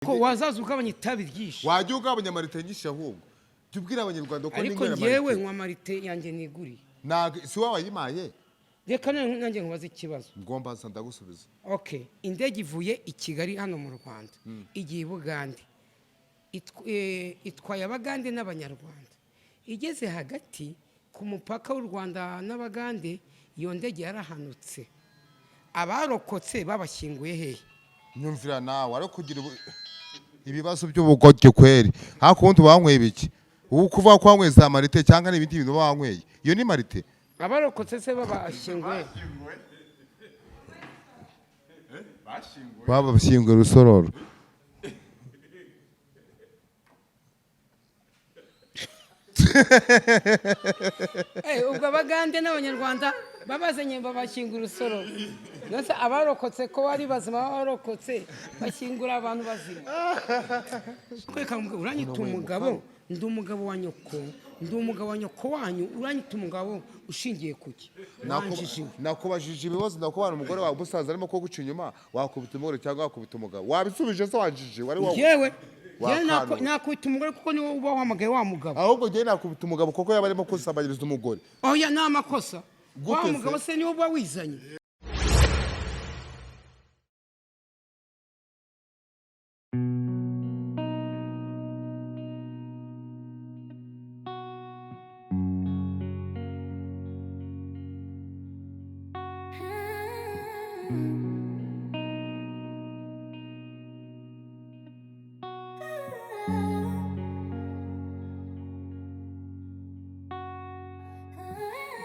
Ko wazaza ugabanya itabi ryinshi. Wajya ugabanya malt nyinshi, ahubwo jya ubwira Abanyarwanda ko Ariko ninywera ngewe malt. Nywa malt yanjye niguriye. Ntabwo si wowe wayimaye. Reka none nanjye nkubaze ikibazo. Ngomba nsa ndagusubiza. Okay, indege ivuye i Kigali hano mu Rwanda igiye i Bugande. Itwaye Abagande n'Abanyarwanda. Igeze hagati ku mupaka w'u Rwanda n'Abagande, iyo ndege yarahanutse. Abarokotse babashyinguye hehe? Nyumvira nawe, ariko kugira ibibazo by'ubugoryi kweri. Hakundi wanyweye ibiki? Ubu kuvuga ko wanyweye za malt cyangwa n'ibindi bintu uba wanyweye, iyo ni malt. Abarokotse se babashyinguye? Babashyinguye Rusororo. Ubwo Abagande n'Abanyarwanda babazanye babashyingura Rusororo. Nose abarokotse ko bari bazima, barokotse bashyingura abantu bazima? Reka nkubwire, uranyita umugabo, ndi umugabo wa nyoko, ndi umugabo wa nyoko wanyu. Uranyita umugabo ushingiye kuki? Wanjijiwe. Nakubajije ibibazo, ndakubana umugore wawe umusaza arimo kuguca inyuma, wakubita umugore cyangwa wakubita umugabo? Wabisubije se? Wanjije wari wowe. Yewe. Wakanura. Nakubita umugore kuko niwe uba wahamagaye wa mugabo. Ahubwo njyewe nakubita umugabo kuko yaba arimo kusambanyiriza umugore. Oya, ni amakosa. Gute Wa se? mugabo se niwe uba wizanye.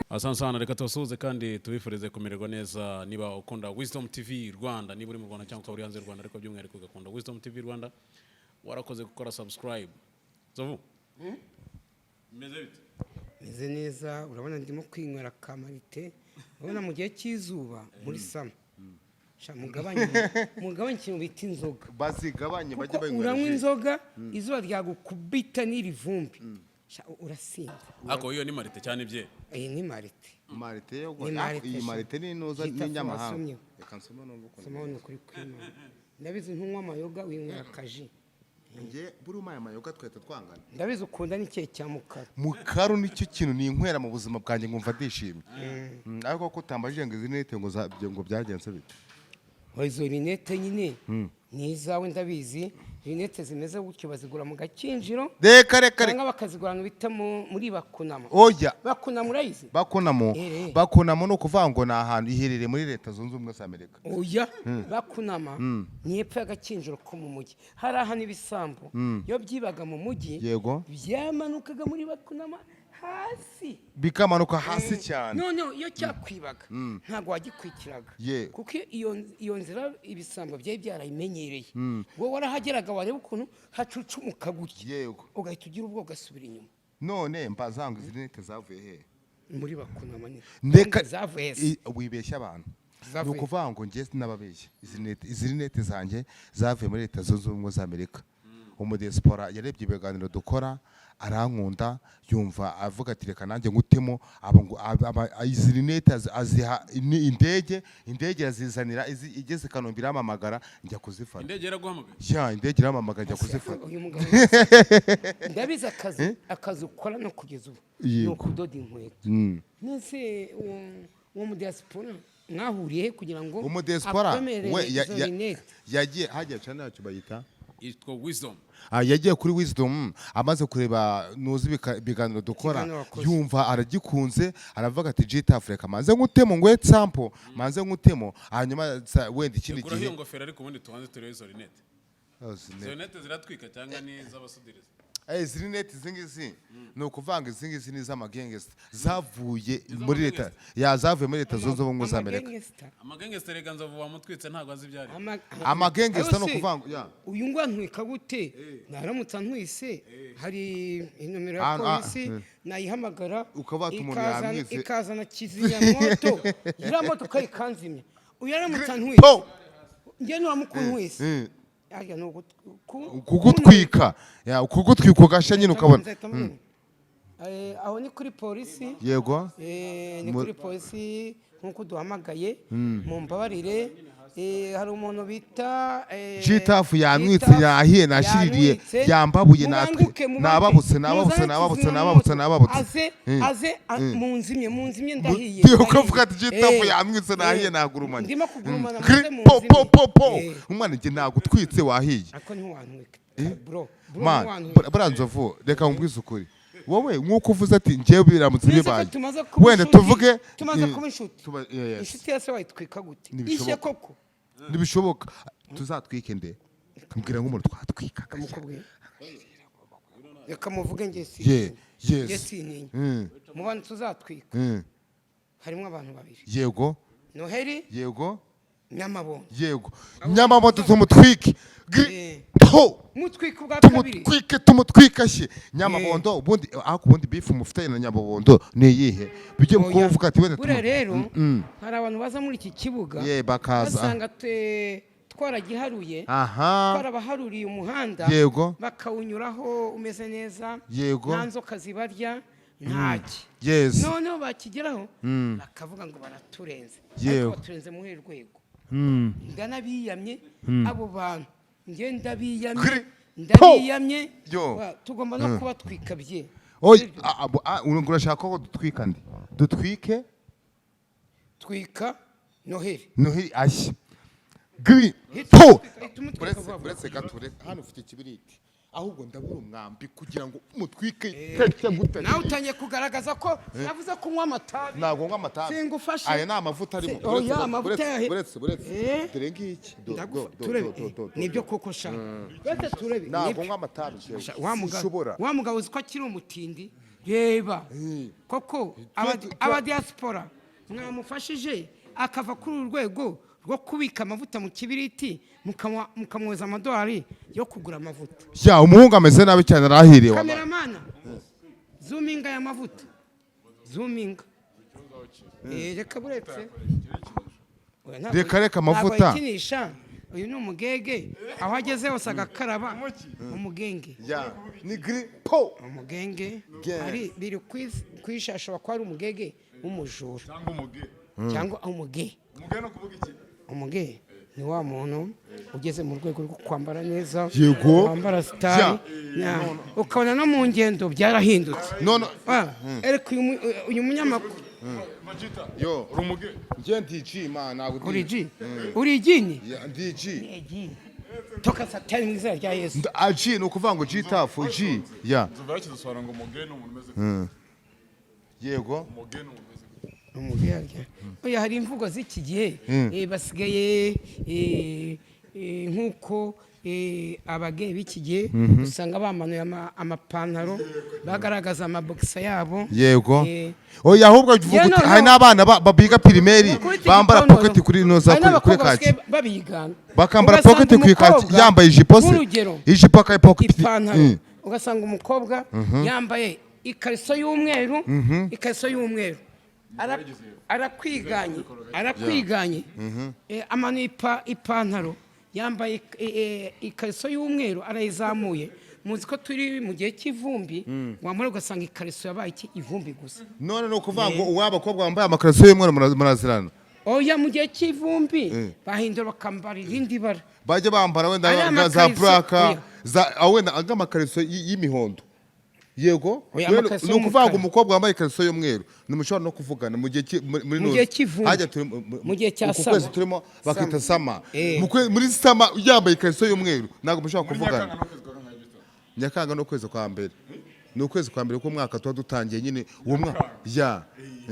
Asante sana, reka tubasuhuze kandi tubifurize kumererwa neza. Niba ukunda Wisdom TV Rwanda, niba uri mu Rwanda cyangwa ukaba uri hanze y'u Rwanda, ariko by'umwihariko ugakunda Wisdom TV Rwanda, warakoze gukora subscribe. Zovu, bimeze bite? Meze neza. Urabona ndimo kwinywera ka malt. Urabona mu gihe cy'izuba muri summer. Sha, mugabanye ikintu bita inzoga. Bazigabanye bajye Kuko banywera uranywa ji. inzoga, izuba ryagukubita n'iri vumbi. Sha, urasinda. Ako iyo ni malt cyane ibye? Iyi ni malt. Malt yo Ni malt, iyi sha. Malt ni inuza Yita n'inyamahanga. wasomyeho. Reka nsome numve ukuntu. Soma ni ukuri kw'Imana, ndabizi ntunywa amayoga, winywera akaji. Njye buri umaye amayoga twahita twangana. Ndabizi ukunda n'ikihe cya mukara. Mukaru nicyo kintu ninywera mu buzima bwanjye nkumva ndishimye. Ariko ko utambajije ngo izi lunettes ngo byagenze bite? Oya, izo lunettes nyine ni izawe, ndabizi. Lunettes zimeze gutyo bazigura mu Gakinjiro Reka, reka, reka. cyangwa bakazigura ahantu bita muri Bakunama. Oya. Bakunama urayizi? Bakunamo. Bakunamo ni ukuvuga ngo ni ahantu iherereye muri Leta Zunze Ubumwe za Amerika. Oya, Bakunama ni hepfo y'Agakinjiro ko mu mujyi. Hari ahantu ibisambo iyo byibaga mu mujyi byamanukaga muri Bakunama hasi. Bikamanuka hasi cyane. Noneho iyo cyakwibaga ntabwo wagikwikiraga, kuko iyo nzira ibisambo byari byarayimenyereye. Wowe warahageraga, wareba ukuntu hacucumuka gutya, ugahita ugira ubwoba, ugasubira inyuma. None mbaza ngo izi lunettes zavuye hehe? Muri Bakunama ni Ndeka. Zavuye hese? Wibeshya abantu. Ni Zavuye. ukuvuga ngo njye sinababeshya, izi lunettes zanjye zavuye muri Leta Zunze Ubumwe za Amerika. Umudiaspora yarebye ibiganiro dukora, arankunda, yumva avuga ati: "Reka nanjye ngutemo." Aba ngo izi lunettes aziha indege irazizanira. Igeze i Kanombe irampamagara, njya kuzifata. Indege yaraguhamagaye? Ya, indege irampamagara, njya kuzifata. Uyu mugabo ndabizi, akazi ukora no kugeza ubu ni ukudoda inkweto. Nese uwo mudiaspora mwahuriye he kugira ngo Umudiaspora akwemerere we izo lunettes? yagiye hagiye cana yacu bayita Yitwa Wisdom. Ah, yagiye kuri Wisdom, amaze kureba nuzi ibiganiro dukora, Ikiganiro wakoze. yumva aragikunze, aravuga ati: "Jita Africa, manze nkutemo ngwe sample, manze nkutemo, hanyuma wenda ikindi Kuraho gihe." iyo ngofero, ariko ubundi tubanze turebe izo lunettes. Oh, izi Izo lunettes. lunettes ziratwika cyangwa ni iz'abasudirizi? Izi lunettes, izi ngizi ni ukuvanga, izi ngizi ni iz'amagangsta, zavuye muri leta ya zavuye muri Leta Zunze Ubumwe za Amerika. Amagangsta. Amagangsta rega, Nzovu wamutwitse, ntabwo azi ibyo ari. Amagangsta ni Ayo se, ukuvanga ya uyu ngo antwika gute? Naramutse antwise, hari inomero ya polisi, nayihamagara, Ukaba wata umuntu yamwize. ikazana kizimyamwoto, iriya modoka ikanzimya. Uyu aramutse antwise, Po! njye nuramuka untwise, harya ni Kugutwika, ya, kugutwika ugasha nyine ukabona. Nzahita mbona. Aho ni kuri polisi. Yego. Ni kuri polisi nk'uko duhamagaye, mumbabarire. Hari umuntu bita G-Taff yanwitse, G-Taff yahiye, nashiririye, yanwitse. yambabuye, Mubanguke, mubanguke. Nababutse, nababutse, Muzane nababutse, kizimyamoto. nababutse, nababutse. Aze aze munzimye, munzimye, ndahiye. Ndiyo Ndahiye. kuvuga ati G-Taff yanwitse, nahiye, nagurumanye. Ndimo kugurumana, Kri- muze po munzimye. po po po. Umwana, njye nagutwitse, wahiye. Ariko ntiwantwika, bro, bro, Man, ntiwantwika. buriya Nzovu, reka nkubwize ukuri, wowe nk'uko uvuze ati njyewe biramutse Neza ko bibaye, tumaze kuba wenda inshuti. tuvuge Tumaze kuba inshuti. Yeah, yes. Inshuti yase wayitwika gute? Ntibishoboka. Ishye koko. Ntibishoboka. Tuzatwike nde? Mbwira nk'umuntu twatwika. Mukubwira, reka muvuge, njye si njye sintinya. Mu bantu tuzatwika harimo abantu babiri: Noheli, Nyamabondo. Yego, Nyamabondo tumutwike. Po. Mutwika ubwa kabiri. Tumutwike, tumutwike ashye Nyamabondo. Ubundi ariko ubundi beef mufitanye na Nyamabondo ni iyihe? Bijye Oya. kuvuga ati wenda Buriya rero hari abantu baza muri iki kibuga Ye, bakaza. basanga twaragiharuye, twarabaharuriye umuhanda, bakawunyuraho umeze neza, nta nzoka zibarya, ntaki. Noneho bakigeraho bakavuga ngo baraturenze, ariko baturenze muri uru rwego. Ndanabiyamye abo bantu, njye ndabiyamye. Ndabiyamye. Yo. Tugomba no kubatwika bye. Oya, urashaka ko dutwika nde? Dutwike Twika Noheli. Noheli ashye. Gri Hita po. hita umutwika Uretse vuba vuba. Uretse gato, hano ufite ikibiriti, ahubwo ndabura umwambi kugira ngo mutwike teke gute. Nawe utangiye kugaragaza ko navuze kunywa amatabi. Ntabwo nywa amatabi. Singufashe. Aya ni amavuta arimo. Oya, Uretse gato, amavuta uretse, uretse, uretse. Dore ngiki. Do, do, do, Turebe. do, do, do, do. Nibyo koko sha, uretse turebe. Ntabwo Nibyo. nywa amatabi jewe. Sha, wa mugabo Sinshobora. wa mugabo uzi ko akiri umutindi, reba koko abadiaspora mwamufashije akava kuri uru rwego rwo kubika amavuta mu kibiriti, mukamwoza amadolari yo kugura amavuta. Ya, umuhungu ameze nabi cyane, arahiriwe wallahi. Kameramana, zoominga aya mavuta, zoominga. Reka buretse. Oya, Reka, reka ntabwo amavuta. yikinisha. Uyu ni umugege, aho ageze hose agakaraba, umugenge. Ya, ni gri po. Umugenge. Gang. Ari biri kwisha, ashobora kuba ari umugege w'umujura. Cyangwa umuge. Cyangwa umuge. Umuge no kuvuga iki? Umuge ni wa muntu ugeze mu rwego rwo kwambara neza, wambara sitari, ukabona no mu ngendo byarahindutse. No, no. Ariko uyu munyamakuru Majita. Yo. Uri umuge. Njye ndi G, man, ntabwo Uri G, uri igini. Ya, ndi G. Toka satani mu izina rya Yesu. G ni ukuvuga ngo G tafu G. Ya. Nzovu yarakidusobanura ngo umuge ni umuntu umeze gute. Umuge ni umuntu umeze gute. Umugore arya. Oya, hari imvugo z'iki gihe, basigaye nk'uko abageye b'iki gihe usanga bamanuye amapantaro, bagaragaza amabogisa yabo. Oya, ahubwo uvuga Yeah, uti no, hari no. n'abana biga primaire Bakubita bambara igikono. pocket kuri noza Hari kuri n'abakobwa kaki. basigaye babigana. Bakambara Ugasanga pocket kuri kaki, umukobwa, yambaye ijipo se. nk'urugero, Ijipo akayi pocket. ipantaro, ugasanga umukobwa yambaye ikariso y'umweru, ikariso y'umweru. Arakwiganye, arakwiganye. Amanuye ipantaro, yambaye ikariso y'umweru, arayizamuye. Muzi ko turi mu gihe cy'ivumbi, wamara ugasanga ikariso yabaye iki? Ivumbi gusa. None ni ukuvuga ngo uwa abakobwa bambaye amakariso y'umweru murazirana. Oya, mu gihe cy'ivumbi bahindura bakambara irindi bara. Bajya bambara wenda Ariya nka za makariso, black, oya. za wenda nk'amakariso y'imihondo. Yego. Oya, Rero, amakariso ni ukuvuga ngo y'umukara. umukobwa wambaye ikariso y'umweru ntimushobora no kuvugana mu gihe muri Mu noza. gihe cy'ivumbi. Hajya turi Mu gihe cya uku kwezi summer. turimo bakita sama. Muri sama yambaye ikariso y'umweru ntabwo mushobora Muri kuvugana. Nyakanga n'ukwezi kwa kangahe bita? Nyakanga ni ukwezi kwa mbere, ni ukwezi kwa mbere k'umwaka tuba dutangiye nyine uwo mwaka ya.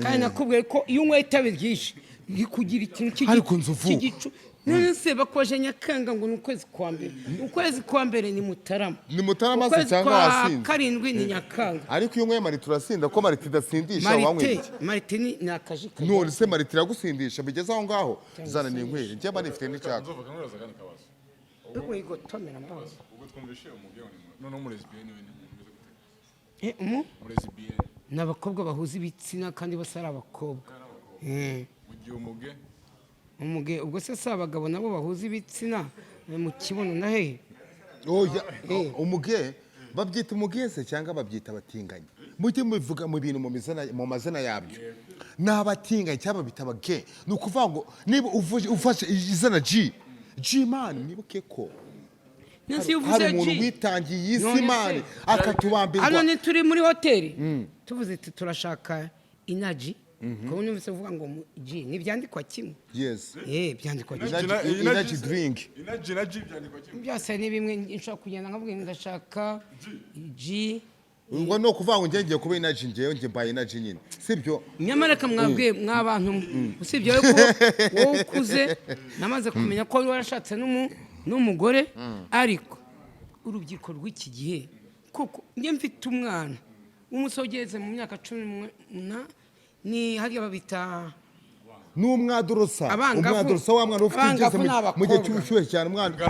Kandi nakubwiye ko iyo unyweye itabi ryinshi rikugira ikintu Ariko Nzovu. cy'igicu. None se bakoje Nyakanga ngo ni ukwezi kwa mbere? Ukwezi kwa mbere ni Mutarama. Ni Mutarama se Ukwezi cyangwa kwa wasinze? karindwi ni Nyakanga. Ariko iyo unyweye marite urasinda, ko marite idasindisha, wanyweye Marite iki? Marite ni akaji kajya. None se marite iragusindisha bigeze aho ngaho? Zana n'inywere, njye mba nifite n'icyaka. Nzovu, kamwibaza akandi kabazo. Wigotomera mbaza. Ubwo twumvishe umuge ni noneho umulesbienne we ni umuntu umeze gute? Umu Umulesbienne. Ni abakobwa bahuza ibitsina kandi bose ari abakobwa. Mu gihe umuge Umuge ubwo se si abagabo nabo bahuza ibitsina mu kibuno na hehe? Oya, umuge babyita umuge se cyangwa babyita abatinganyi? Mujye mubivuga mu bintu mu mazina yabyo. Ni abatinganyi cyangwa babita abagay. Ni ukuvuga ngo niba ufashe izina G, G man, mwibuke ko Nonse iyo hari uvuze umuntu G, witangiye iyi si None se- man, akatubambirwa. Hano ni turi muri hoteli, tuvuze ati turashaka energy, kuko numvise uvuga ngo G ntibyandikwa kimwe? Yes. Byandikwa kimwe. Energy drink. Energy na G byandikwa kimwe. Byose ni bimwe. Nshobora kugenda nkavuga ngo ndashaka G. Ubwo ni ukuvuga ngo njye ngiye kuba energy, njyewe njye mbaye energy nyine, sibyo? Nyamara reka mwabwiye mw'abantu mwe, usibye ko wowe ukuze, namaze kumenya ko wari warashatse n'umugore, ariko urubyiruko rw'iki gihe koko, njye mfite umwana w'umusore ugeze mu myaka 18, ni hariya babita N'umwadorosa. Abangavu. Umwadorosa, wa mwana ufite Abangavu ugeze ni mu gihe abakobwa. cy'ubushyuhe cyane, umwana. Ya.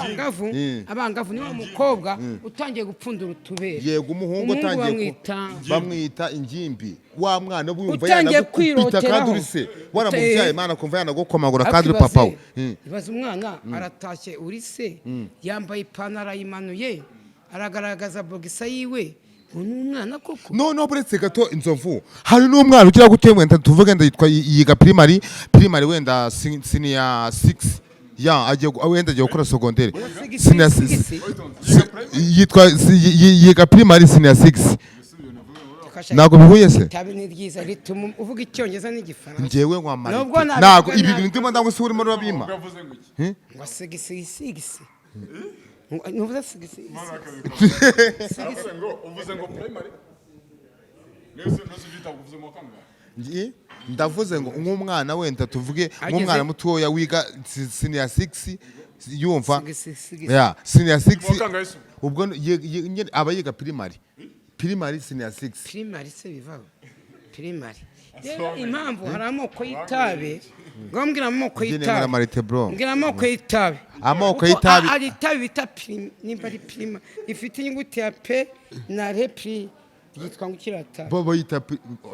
Abangavu. Abangavu ni wa mukobwa utangiye gupfundura utubere. Yego, umuhungu Umuhungu utangiye bamwita bamwita ingimbi, wa mwana uba yumva Utangiye yanagukubita kandi kwiroteraho. uri se waramubyaye, mana, akumva yanagukomagura kandi uri papa we. Ibaze umwana aratashye, uri se, yambaye ipantaro ayimanuye, aragaragaza boxer yiwe, ngo ni umwana koko. Noneho buretse gato, Inzovu, hari n'umwana ugira gute, wenda tuvuge wenda yitwa, yiga primary, wenda senior 6 ya agiye wenda agiye gukora secondaire senior Six. Yitwa yiga primary senior 6. Ntabwo bihuye se? Itabi ni ryiza, rituma uvuga Icyongereza n'Igifaransa. Njyewe nywa Nubwo marite. nabivuga Ntabwo ibi nabi. bintu ndimo ndangwa se urimo urabima. Yavuze ngo iki? Ngo six six, ntuvuze six? Aravuze ngo uvuze ngo primary. Nese ubyita uvuze mu wa kangahe? Ndavuze ngo nk'umwana, wenda tuvuge nk'umwana mutoya wiga senior 6, yumva Six, six. ya senior Mu wa 6. kangahe se? Ubwo nyine aba yiga primary senior 6. Primary se bivaho primary? Rero impamvu hari amoko y'itabi, ngo mbwira amoko Njye nemera y'itabi. marite, bro. Mbwira amoko y'itabi. Amoko Kuko y'itabi. hari itabi bita nimba ari prima, rifite inyuguti ya P na R, pri ryitwa ngo ikirata. Bo bayita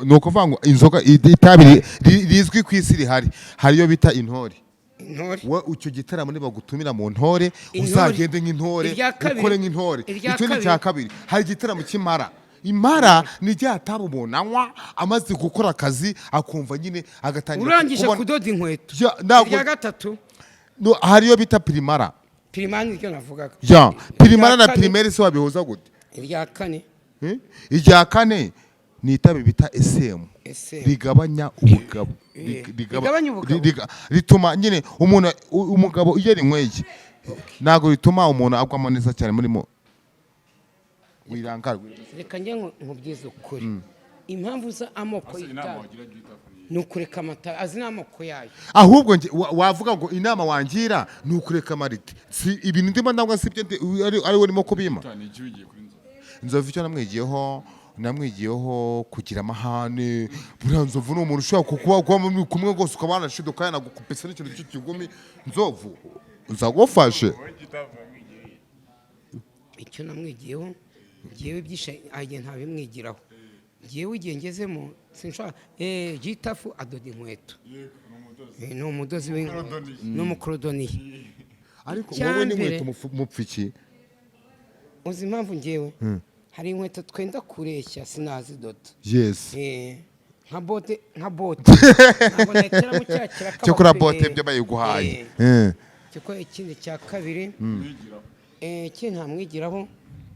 ni ukuvuga ngo inzoga, itabi rizwi ku isi rihari, hariyo bita Intore. Intore. We icyo gitaramo nibagutumira mu ntore, Intore. uzagende nk'intore, Irya kabiri. ukore nk'intore. Irya Icyo ni kabiri. icya kabiri. Hari igitaramo cy'Impara. Impara ni rya tabi umuntu anywa amaze gukora akazi, akumva nyine agatangira Urangije kubona kudoda inkweto. Ya, ntabwo Irya gatatu. No, hariyo bita Primara. Primani niryo navugaga. Ya Primara na Irya kane. Primaire se wabihuza gute? Irya kane. Irya kane ni itabi bita SM. SM. Rigabanya ubugabo. Rigabanya ubugabo. Rituma nyine umuntu umugabo iyo rinyweye, ntabwo rituma umuntu agwamo neza cyane murimo wirangarwe. Reka njye nkubwize ukuri, impamvu za amoko Inama y'itabi wagira jya ni ni ukureka amata azi n'amoko yayo. Ahubwo nge wavuga ngo inama wangira ni ukureka marite, si ibintu ndimo ndangwa, si byo ari we urimo kubima. Ni iki wigiye kuri Nzovu? Nzovu, icyo namwigiyeho kugira amahane. Buriya Nzovu ni umuntu ushobora kuba muri kumwe rwose ukaba wanashiduka yanagukupesa n'ikintu cy'ikigumi. Nzovu nzagufashe. Icyo namwigiyeho ngewe byishe igihe ntabimwigiraho. Ngewe igihe ngezemo sinshobora. Gitafu adoda inkweto. Ni umudozi w'inkweto, ni umukorodoniye. Ariko Icya wowe mbere- n'inkweto mupfa iki? Uzi impamvu? Ngewe hari inkweto twenda kureshya sinazidoda. Yes. Nka bote ntabwo nayitera mu cya kiraka. Cyo kuri bote byo bayiguhaye. Cyo ikindi cya kabiri, ikindi ntamwigiraho,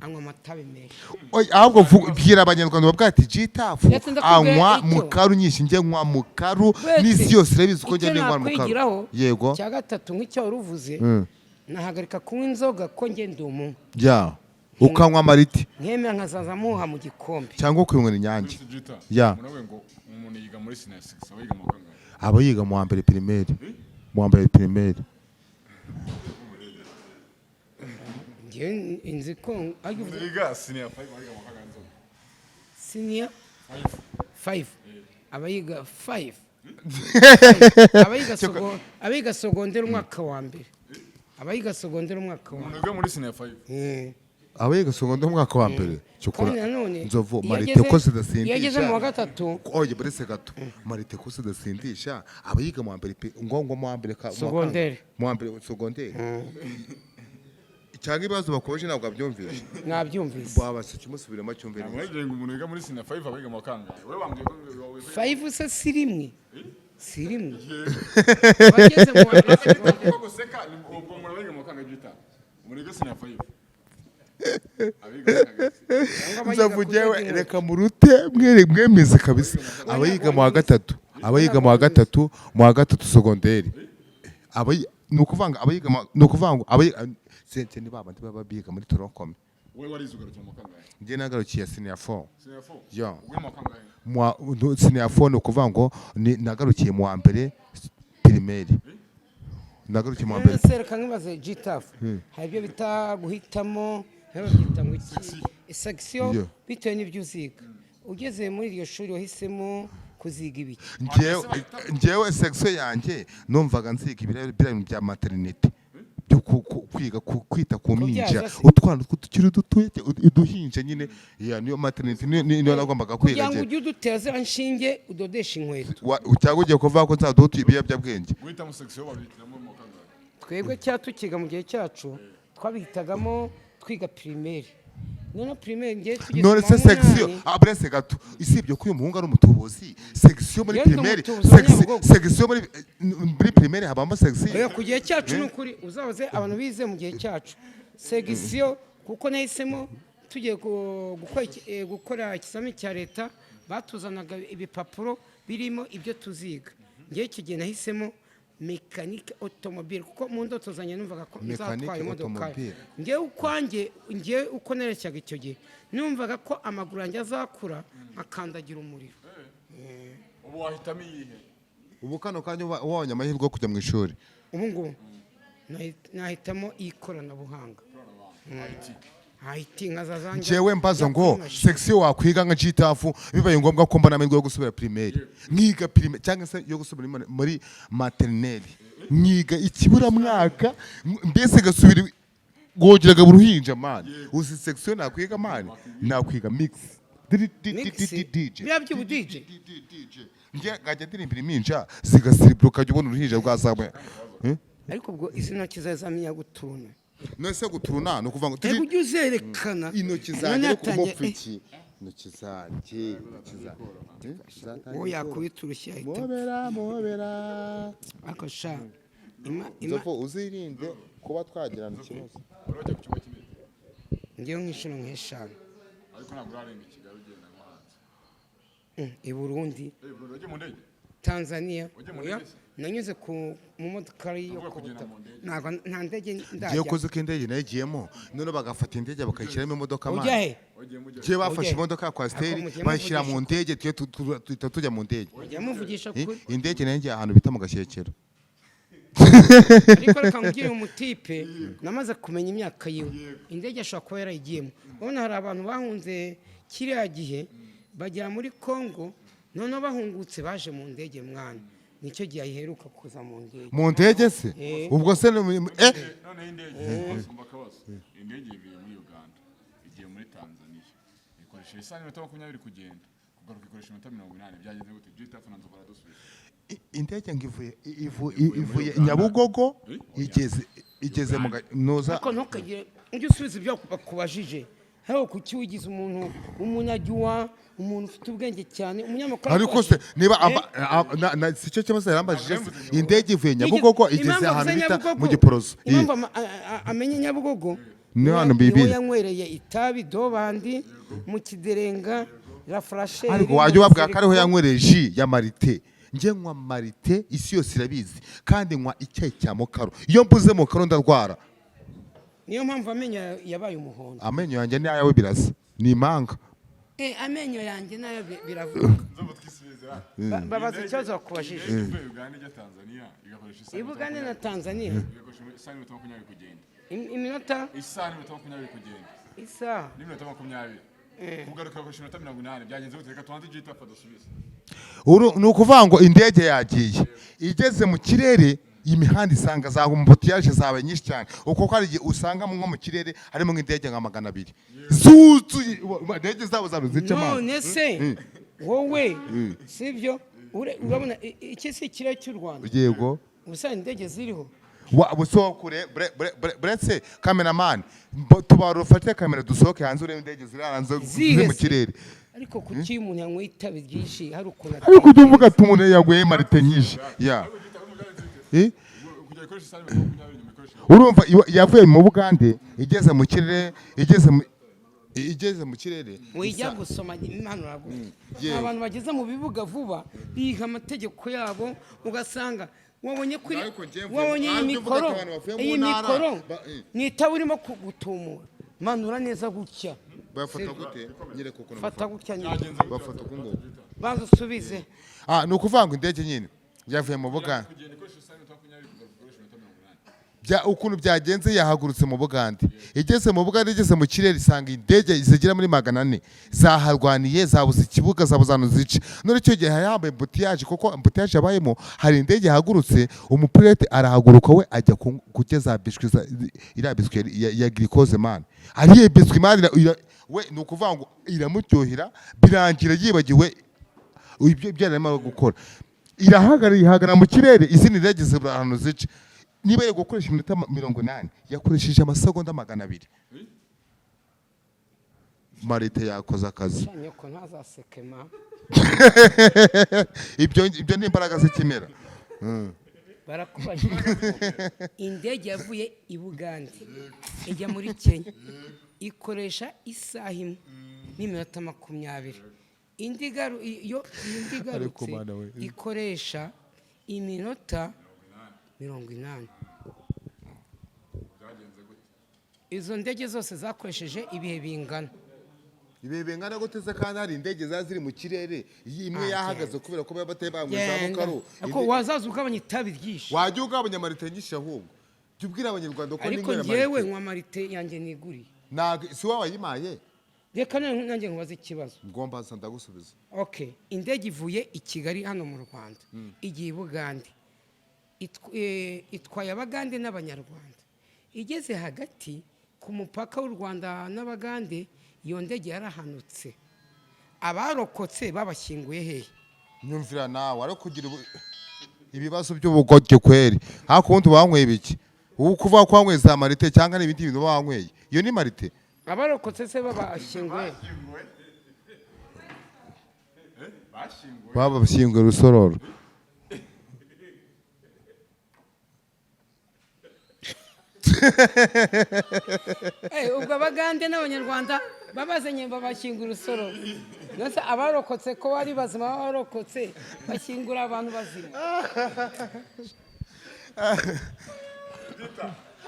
anywa amatabi menshi. Oya, ahubwo bwira Abanyarwanda bavuga ati Gitafu Ndetse ndakubwira anywa icyo. Mukaru nyinshi, njye nywa mukaru Wese, n'isi yose irabizi ko njye icyo nywa mukaru. nakwigiraho Yego. cya gatatu, nk'icyo wari uvuze, nahagarika kunywa inzoga, ko njye ndi umunywa. Ya, ukanywa mariti. Nkemera nkazaza muha mu gikombe. Cyangwa ukinywera Inyange. Jita. Ya. Muravuga ngo umuntu yiga muri senior 6 aba yiga mu wa kangahe? Aba yiga mu wa mbere primaire, mu wa mbere primaire. Njyewe nzi ko ariko uvuze. Yiga senior 5 aba yiga mu wa kangahe, Nzovu? Senior 5 aba yiga 5, aba yiga secondaire umwaka wa mbere, aba yiga secondaire umwaka wa Umuntu wiga muri senior 5. Aba yiga secondaire umwaka wa mbere cyokora. Kandi nanone Nzovu, iyo marite ko iyo ageze zidasindisha. mu wa gatatu. Oye, buretse gato, marite ko zidasindisha, aba yiga mu wa mbere pe ngo mu wa mbere Secondaire. Mu wa mbere secondaire. Cyangwa ibibazo bakomeje ntabwo abyumvise. Mwabyumvise? Wabasha kimusubiramo cyumve neza. Ntabwo ngo umuntu wiga muri senior 5 abiga mu wa kangahe? Wowe wambwiye ko wowe Five se si rimwe, si rimwe. Abageze mu wa Ko guseka ni ubwo umuntu abiga mu wa kangahe? Byita umuntu wiga senior 5 abiga mu wa kangahe? Cyangwa abayiga Nzavugewe. kudoda inkweto. Reka murute mwere mwemeze kabisa. Abayiga mu wa gatatu, abayiga mu wa gatatu, mu wa gatatu secondaire, ni ukuvuga ngo abayiga ni ukuvuga ngo abayiga sente ni babandi baba biga muri tronc commun. Wowe warize ugarukira mu wa kangahe? Njye nagarukiye senior 4. Senior 4? Ya. Ubwo mu wa kangahe? Senior 4 ni ukuvuga ngo ni nagarukiye mu wa mbere primaire, nagarukiye mu wa mbere. None se reka nkibaze Gitafu, hari ibyo bita guhitamo, hari babyita ngo iki, section, bitewe n'ibyo uziga. Ugeze muri iryo shuri wahisemo kuziga ibiki? Njyewe section yanjye numvaga nziga ibiriya bintu bya maternité, byo kwiga kwita ku mpinja. Kubyaza se? Utwana tukiri dutoya, uduhinja nyine. Ya, niyo maternité niyo nagombaga kwiga. Kugira ngo Njye. ujye udutera ziriya nshinge, udodeshe inkweto. Cyangwa ugiye kuvuga ko nzaduha ibiyobyabwenge? Guhitamo section babihitiramo mu wa kangahe? Twebwe cya tukiga mu gihe cyacu twabihitagamo twiga primaire. Noneho primaire ngiye tugeze None mu se wa section munani. Ah, buretse gato, isibye ko uyu muhungu ari umutubuzi, section muri Yewe ndi primaire umutubuzi wa Nyabugogo. Section muri primaire habamo section? Oya, ku gihe cyacu ni ukuri, uzabaze abantu bize mu gihe cyacu section, kuko nahisemo tugiye gukora ikizamini cya leta, batuzanaga ibipapuro birimo ibyo tuziga. Ngewe icyo gihe nahisemo mécanique automobile, kuko mu ndoto zanjye numvaga ko Mécanique nzatwara imodoka. automobile. Ngewe ukwanjye, ngewe uko nerekeraga icyo gihe, numvaga ko amaguru yanjye azakura nkakandagira umuriro. Ubu wahitamo iyihe? Ubu kano kanya ubonye amahirwe yo kujya mu ishuri? Ubu ngubu nahitamo ikoranabuhanga, IT, nkazazanjya. Njyewe mbaza ngo section wakwiga nka Gitafu, bibaye ngombwa ko mbona amahirwe yo gusubira primaire nkiga primaire, cyangwa se yo gusubira muri maternelle nkiga ikiburamwaka, mbese gasubira gogeraga uruhinja, man, uzi section nakwiga, man? Nakwiga mix. Mix? DJ. Biriya by'ubu DJ? Njye ngajya ndirimbira impinja zigasiribura, ukajya ubona uruhinja rwazamuye. Eh? Ariko ubwo izi ntoki zawe zamenya guturuna? None se guturuna ni ukuvuga ngo Ego, ujye uzerekana. Intoki None zanjye ariko yatangiye, mupfa iki? Intoki zanjye, intoki zanjye. Uwo yakubita urushyi ahita apfa. Mobera, mobera. Ariko sha ima. Nzovu, uzirinde kuba twagirana ikibazo. Wari wajya ku kibuga cy'indege? Ngewe nk'inshuro nk'eshanu. Ariko ntabwo urarenga i Kigali ugenda nko hanze? I Burundi. Eh, Burundi wagiye mu ndege? Tanzania. Ujya mu Oya, ndege se? nanyuze ku mu modoka yo Uvuga ku kugenda butaka. mu ndege. Ntabwo nta ndege Ngiye ndajya. koze ko indege nayigiyemo, none bagafata indege bakayishyiramo imodoka. Ujya Mani. he? Wagiye mujya? Ngiye bafashe Ujya he? imodoka ya coaster, Ako mugiye bayishyira mu muvugisha. ndege, twe tuhita tujya mu ndege. Ujya muvugisha Eh, kuri. Indege nayo ngiye ahantu bita mu Gashyekero. Ariko reka nkubwire, umutipe namaze kumenya imyaka yiwe, indege ashobora kuba yarayigiyemo. Urabona hari abantu bahunze kiriya gihe bagera muri Congo, noneho bahungutse baje mu ndege. Mwana, nicyo gihe ayiheruka kuza mu ndege. Mu ndege se? Eh. Ubwo se eh Noneho indege, umva akabazo, indege ivuye muri Uganda igiye muri Tanzania, ikoresha isaha n'iminota 20 kugenda, kugaruka ikoresha iminota 80. Byagenze gute? Byita na Nzovu aradusubiza. Indege ngo ivuye ivuye Nyabugogo igeze mu noza. Ariko ntukagire, ujye usubiza ibyo bakubajije. Hariho kuki wigize umuntu w'umunyajyuwa, umuntu ufite ubwenge cyane, umunyamakuru Ariko se akubajije. niba Eh? Si cyo kibazo yarambajije se? Indege ivuye Nyabugogo igeze Impamvu ahantu avuze bita Nyabugogo, mu Giporoso. Impamvu amenye Nyabugogo, Ni hano niho bibiri. yanywereye itabi dobandi mu kiderenga la frasheri. Ariko wajya ubabwira ko ariho yanywereye jus ya malt. Njye nywa malt, isi yose irabizi, kandi nywa icyayi cya mukaro. Iyo mbuze mukaro ndarwara. Niyo mpamvu amenyo yabaye umuhondo. Amenyo yanjye ni ayawe, birasa ni impanga. Eh, amenyo yanjye nayo biravuga. Nzovu, twisubizira. Babaza ikibazo bakubajije. Indege ivuye Uganda ijya Tanzania igakoresha isaha I Bugande na Tanzania. Igakoresha isaha n'iminota 20 kugenda. Iminota? Isaha n'iminota 20 kugenda. Isaha? N'iminota 20. Kugaruka igakoresha iminota 80. Byagenze gute? Reka tubanze Gitafu adusubize. Ni ukuvuga ngo indege yagiye, igeze mu kirere imihanda isanga za embouteillage zabaye nyinshi cyane, uko ko hari igihe usanga nko mu kirere harimo nk'indege nka 200 zuzuye, indege zabo zabo zica amazi. None se wowe sibyo? Urabona iki si ikirere cy'u Rwanda? Yego. Ubusanzwe indege ziriho. Busohokure buretse cameraman, tubara ufate kamera dusohoke hanze urebe indege ziri hanze ziri mu Zihe se? kirere. Ariko kuki iyo umuntu yanyweye itabi ryinshi hari ukuntu Ariko ujya uvuga ati umuntu yanyweye marite nyinshi ya. Eh? Kujya ikoresha isaha n'iminota 20, nyuma ikoresha Urumva yavuye mu Bugande igeze mu kirere, igeze mu kirere. Wijya gusoma impanuro gutya. Yewe. Abantu bageze mu bibuga vuba biga amategeko yabo, ugasanga wabonye kuri Ariko njye wabonye iyi ariko mvuga mikoro, ati abantu bavuye mu iyi ntara, mikoro ni itabi urimo gutumura, manura neza gutya. Bafata gute? Nyereka ukuntu. Fata gutya nyine. Bafata uku nguku. Banza usubize. Ah, ni ukuvuga ngo indege nyine yavuye mu Bugande Kugenda ikoresha isaha n'iminota 20, kugaruka ikoresha iminota 80. Ukuntu byagenze, yahagurutse mu Bugande, igeze mu Bugande, igeze mu kirere isanga indege zigera muri 400 zaharwaniye, zabuze ikibuga, zabuze ahantu zica. None icyo gihe hari hambaye embouteillage, kuko embouteillage yabayemo, hari indege yahagurutse, umupilote arahaguruka, we ajya kurya za biscuit, iriya biscuit ya glucose man, ariye biscuit man, we ni ukuvuga ngo iramuryohera, birangira yibagiwe ibyo yarimo gukora. Irahagarara, ihagarara mu kirere, izindi ndege zibura ahantu zica. Niba yari gukoresha iminota 80, yakoresheje amasegonda 200. Marite yakoze akazi. Nyoko ntazaseke ma. Ibyo ni imbaraga z'ikimera. Barakubajije, indege yavuye i Bugande ijya muri Kenya ikoresha isaha imwe n'iminota 20, indi iyo indi Ariko igarutse Mana we. ikoresha iminota 80. Byagenze gute? Izo ndege zose zakoresheje ibihe bingana. Ibihe bingana gute se kandi hari indege ziba ziri mu kirere, iyi imwe Ah, yahagaze kubera ko baba batari banywa za Genda. mukaru? Ariko wazaza ugabanya itabi ryinshi. Wajya ugabanya marite nyinshi, ahubwo jya ubwira Abanyarwanda ko Ariko ninywera ngewe marite. nywa marite yanjye niguriye. Ntabwo si wowe wayimaye. Reka none nanjye nkubaze ikibazo. Ngomba nsa ndagusubiza. Okay, indege ivuye i Kigali hano mu Rwanda igiye i Bugande, itwaye Abagande n'Abanyarwanda. Igeze hagati ku mupaka w'u Rwanda n'Abagande, iyo ndege yarahanutse. Abarokotse babashyinguye hehe? Nyumvira nawe, ariko kugira ibibazo by'ubugoryi kweri. Ariko ubundi wanyweye ibiki? Ubu kuvuga ko wanyweye za marite cyangwa n'ibindi bintu wanyweye, iyo ni marite. Abarokotse se babashyinguye? Bashyinguwe. Bashyinguwe. Babashyinguye Rusororo. Ubwo Abagande n'Abanyarwanda babazanye babashyingura Rusororo. None abarokotse ko bari bazima, barokotse bashyingura abantu bazima?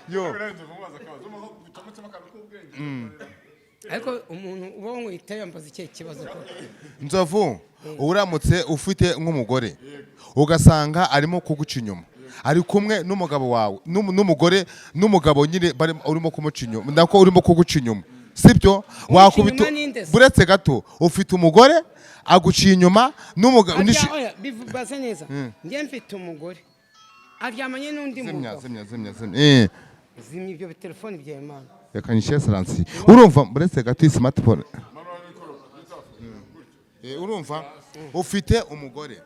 Yo. Birenze kumubaza akabazo. Urumva ko ucometsemo akantu k'ubwenge. Ariko umuntu uba wanyweye itabi yambaza ikihe kibazo koko? Nzovu, uramutse ufite nk'umugore ugasanga arimo kuguca inyuma, ari kumwe n'umugabo wawe, n'umugore n'umugabo nyine urimo kumuca inyuma, nako urimo kuguca inyuma, sibyo? Wakubita Inyuma ninde se? Buretse gato, ufite umugore aguciye inyuma n'umugabo. Oya, bibaze neza. Njye mfite umugore aryamanye n'undi Zimya. mugabo. Zimya, zimya, zimya. Zimya ibyo telefoni bya Imana. Reka nyishyire silencieux. Urumva, buretse gato, iyi smartphone. Urumva, ufite umugore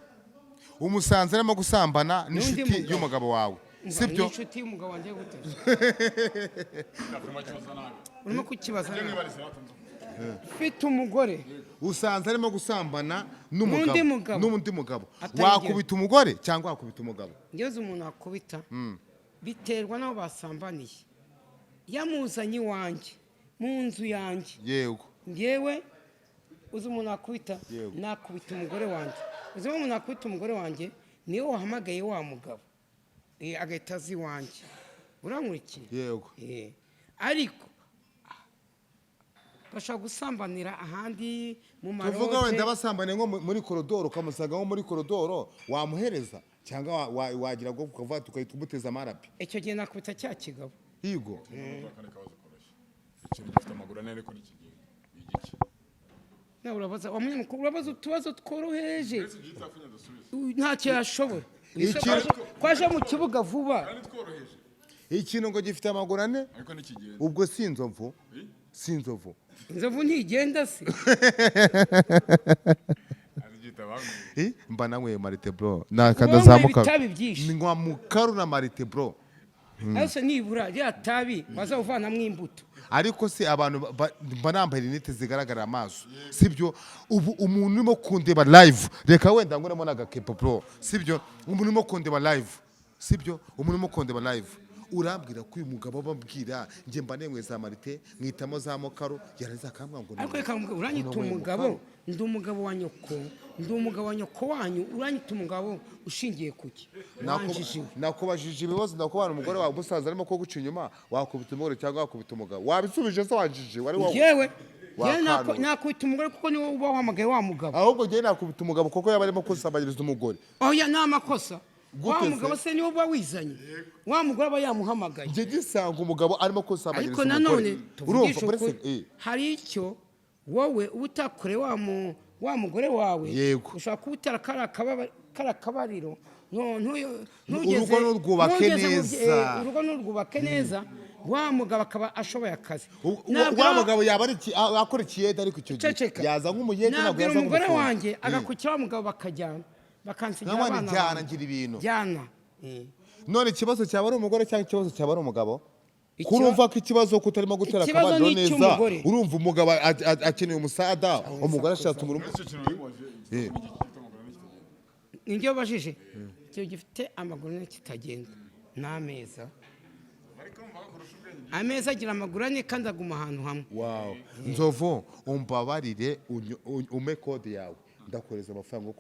umusanze arimo gusambana n'inshuti mugabo. y'umugabo wawe, sibyo? N'inshuti y'umugabo wanjye gute? Urimo kukibaza nabi. Ufite umugore Usanze arimo gusambana n'umugabo. N'undi mugabo. N'undi mugabo. Atari Wakubita umugore cyangwa wakubita umugabo? Ngeze umuntu akubita, biterwa n'aho basambaniye. Yamuzanye iwanjye mu nzu yanjye. Ngewe uzi umuntu akubita? Yego. Nakubita umugore wanjye. Uzi umuntu akubita umugore wanjye niwe wahamagaye wa mugabo, agahita aza iwanjye. Urankurikiye? Yego. Ariko bashobora gusambanira ahandi mu Tuvuga wenda ma lodge. Basambaniye nko muri korodoro, ukamusanga nko muri korodoro, wamuhereza cyangwa wagira ngo ukavuga tugahita umuteza amarapi? Icyo gihe nakubita cya kigabo. Higo. Akandi kabazo koroshye. Ikintu gifite amaguru ane ariko ntikigenda. Ni igiki? Nawe urabaza wa munyamakuru, urabaza utubazo tworoheje. Uretse igihe itafunya dusubize. Ntacyo yashobora. Kwaje mu kibuga vuba. Kandi tworoheje. Ikintu ngo gifite amaguru ane Ariko ntikigenda. ubwo si inzovu? Si inzovu? Inzovu ntigenda se? Ari igihe banyweye. Mba nanyweye marite bro. Uba wanyweye Nazamuka ibitabi byinshi. Nywa mukaru na marite bro. Ariko nibura rya tabi wazawuvanamo imbuto. Ariko se abantu mba nambaye rinete zigaragara amaso, sibyo? Ubu umuntu urimo kundeba live, reka wenda nguremo n'agakepo bro, sibyo? Umuntu urimo kundeba live, sibyo? Umuntu urimo kundeba live, urambwira ko uyu mugabo ababwira njye mba nemwe za marite mwitamo za mokaro, yarangiza akambwira ngo Ariko reka nkubwire, uranyita umugabo, ndi umugabo wa nyoko, ndi umugabo wa nyoko wanyu. Uranyita umugabo ushingiye kuki? Wanjijiwe. Nakubajije ibibazo, ndakubana umugore wawe umusaza arimo kuguca inyuma, wakubita umugore cyangwa wakubita umugabo? Wabisubije se? Wanjije wari wowe. Yewe. Wakanura. Nakubita umugore kuko niwe uba wahamagaye wa mugabo. Ahubwo njyewe nakubita umugabo kuko yaba arimo kusambanyiriza umugore. Oya, ni amakosa. Wa Gute se? mugabo se niwe uba wizanye, wa mugore aba yamuhamagaye. Njye gisanga umugabo arimo kusambanyiriza Ariko umugore. nanone Urumva tuvugishe uretse ukuri, hari icyo wowe uba utakoreye wa mugore wawe. Ushobora kuba utera kariya kabariro, ntugeze Urugo nturwubake ntugeze mu neza. Urugo nturwubake neza, wa mugabo akaba ashoboye akazi. Wa mugabo yaba ari akora ikiyede, ariko icyo gihe Ceceka. yaza nk'umuyede, ntabwo Nabwira yaza umugore nk'umufundi. wanjye agakukira wa mugabo, bakajyana, bakansigira Nk'abana abana jyana banjye. ngira ibintu. Jyana. None ikibazo cyaba ari umugore cyangwa ikibazo cyaba ari umugabo? Ikiba- Kurumva ko ikibazo kutarimo gutera Ikibazo akabariro ni neza. icy'umugore. Urumva umugabo akeneye umusada, umugore ashatse umurimo. Icyo kintu wibaje, iki gifite amaguru ane kitagenda? Nibyo ubajije, ikintu gifite amaguru ane kitagenda ni ameza. Ariko urumva ko kurusha ubwenge. Ameza agira amaguru ane kandi aguma ahantu hamwe. Wow, Nzovu, umbabarire, umpe code yawe, ndakohereza amafaranga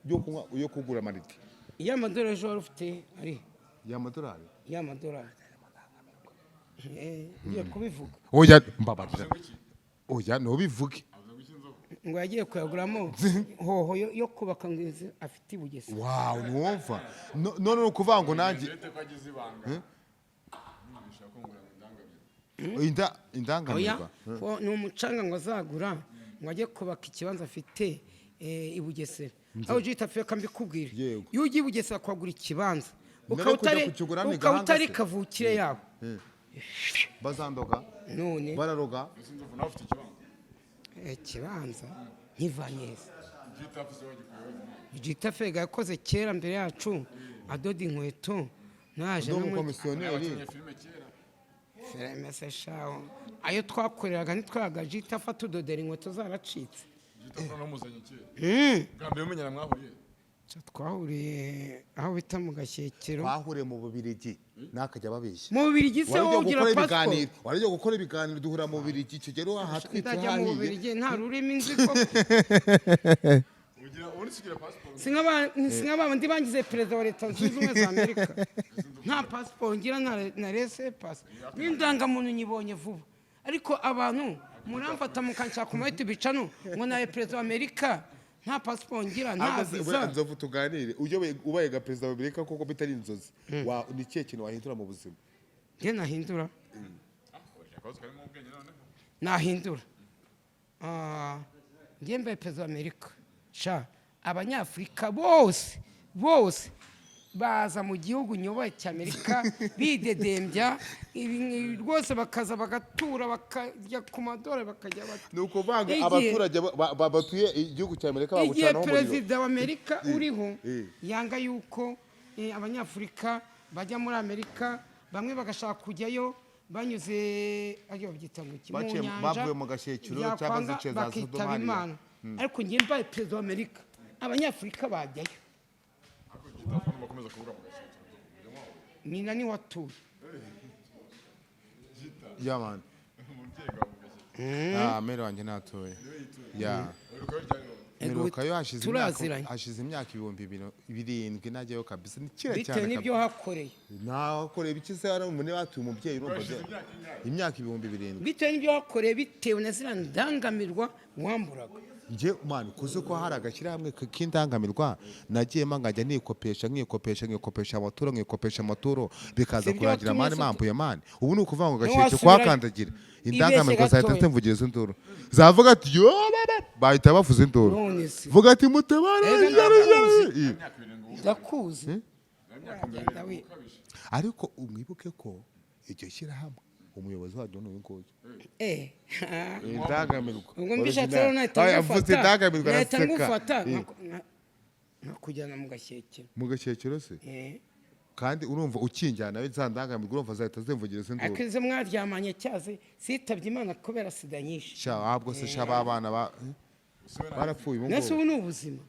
yo kunywa, yo kugura amanite. Iyo amadorari ejo wari ufite ari Y'amadolari? Y'amadorari. Ngiye kubivuga. Oya, mbabarira, oya, ntubivuge. Ngo yagiye kuyaguramo hoho yo kubaka ngo inzu afite i Bugesera. Wow, ntiwumva. None ni ukuvuga ngo nanjye Leta ko agize ibanga, bishaka kungura ngo indangamirwa. Oya. Indangamirwa. Ko ni umucanga ngo azagura ngo ajye kubaka ikibanza afite i Bugesera. Aho ujya uhita mbikubwira. Yego. Iyo ugiye i Bugesera kuhagura ikibanza Mbere ukaba yo kujya utari kukigura ni ukaba gahanga utari se? kavukire yaho. Bazandoga. None Bararoga. Ese Nzovu nawe ufite ikibanza? Ikibanza nkiva neza. Gitafu se wagikuye? Gita fega yakoze kera mbere yacu adoda inkweto naje Ndi umukomisiyoneri. Abakinnyi filime kera. Filime se shaho, ayo twakoreraga ntitwayaga Gita afa tudodera inkweto zaracitse. Gitafu namuzanye kera. Bwa mbere mumenyana mwahuye? Twahuriye aho bita mu Gashyekero. Twahuriye mu Bubirigi, nakajya babeshya. Mu Bubirigi se Wari wowe ugiye ugira gukora pasiporo? ibiganiro, wari ugiye gukora ibiganiro, duhura mu Bubirigi, icyo gihe ahatwitse Ndajya mu hahiye. Bubirigi nta rurimi nzi koko? Ugira ubundi se ugira pasiporo? Si nka bandi bangize perezida wa Leta Zunze Ubumwe za Amerika. Nta pasiporo ngira, na laissez-passer n'indangamuntu nyibonye vuba. Ariko abantu muramfata mukanshaka ku ma YouTube channel ngo nawe perezida wa Amerika, nta pasiporo ngira, nta Ariko se, visa. buriya Nzovu, tuganire, uyoboye ubaye nka perezida wa Amerika koko, bitari inzozi, ni ikihe kintu wahindura mu buzima? Njye nahindura Akabazo karimo ubwenge noneho. nahindura njye mbaye perezida wa Amerika sha, Abanyafurika bose bose baza mu gihugu nyoboye cy'Amerika bidedembya ibi rwose, bakaza bagatura, bakajya ku madorari, bakajya Ni ukuvuga ngo abaturage batuye igihugu cya Amerika Igihe bagucanaho umuriro. perezida wa Amerika uriho yanga yuko Abanyafurika bajya muri Amerika, bamwe bagashaka kujyayo banyuze ayo babyita ngo iki, mu nyanja, Bavuye mu Gashyekero cyangwa byakwanga zice za bakitaba Sodoma hariya. Imana. Ariko njye mbaye perezida wa Amerika, Abanyafurika bajyayo. Ariko Gitafu bakomeza kuvuga mu Gashyekero. Nyina niwe atuye. Yeah, man. Umubyeyi wawe mu Gashyekero? Ah, mere wanjye natuye. Yeah. Uheruka ryari wowe? Mperukayo hashize imyaka Turaziranye. hashize imyaka 7000 najyayo kabisa, ni kera Bitewe cyane. n'ibyo wahakoreye. Nakoreye ibiki se? Hari umuntu batuye umubyeyi, urumva Hashize imyaka ingahe? Imyaka 7000. Bitewe n'ibyo wahakoreye, bitewe na ziriya ndangamirwa wamburaga. Njye man, kuzi ko hari agashyirahamwe k'indangamirwa nagiyemo, nkajya nikopesha, nkikopesha, nkikopesha amaturo, nkikopesha amaturo, bikaza Sibyo kurangira watumye mani se mampuye mani. Ubu ni ukuvuga ngo Gashyekero Ntiwasubirayo. kuhakandagira, indangamirwa Ibeshye zahita gatoya. zimvugiriza induru, zavuga ati yo baba, bahita bavuza induru. None se Vuga ati mutabare. Erega yari. Imyaka 7. Ndakuzi. Imyaka Uragenda 70 ukabije. Ariko umwibuke ko iryo shyirahamwe umuyobozi waryo ni uyu nguyu. Indangamirwa Ubwo mbishatse rero nahita Original. Avuze ngufata, indangamirwa nahita araseka. ngufata nkakujyana mu Gashyekero. Mu Gashyekero se? Eh. Kandi urumva ukinjyana nawe, za ndangamirwa urumva zahita zimvugiriza Ariko induru. izo mwaryamanye cyaze zitabye Imana kubera sida nyinshi. Sha, ahubwo se sha, ba bana barapfuye ubu Nese ngubu. ubu ni ubuzima.